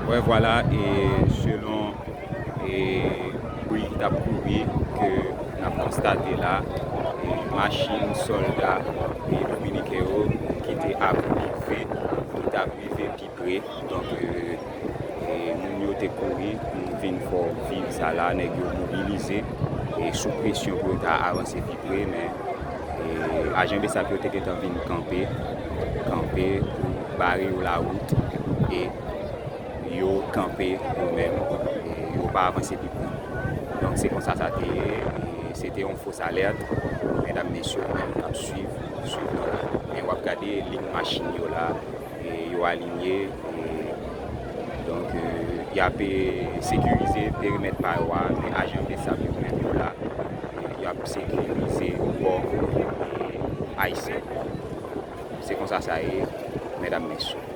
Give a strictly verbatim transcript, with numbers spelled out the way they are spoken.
Wè, vwala, e selon e bri ki t ap kouri ke n ap konstate la, e machin sòlda e dominiken yo ki te ap rive, ki t ap rive pi pre. Donk, e, e moun yo te kouri pou vin fè w viv sa la, nèg yo mobilize, e sou presyon pou yo ta avanse pi pre, men e ajan besap yo te gentan vin kanpe, kanpe pou bare yo lawout, e yo kanpe yo menm, e yo pa avanse pi pre. Donk, se konsa sa te ye, e se te yon fos alèt. Medam, mesye, nou menm n ap swiv, swiv nou la. Men w ap gade liy machin yo la, e yo alinye, e donk, e y ap, e sekirize perimèt pa yo a, men ajan besap yo menm yo la, e y ap sekirize bò, e ayisyen. Se konsa sa ye, medam, mesye.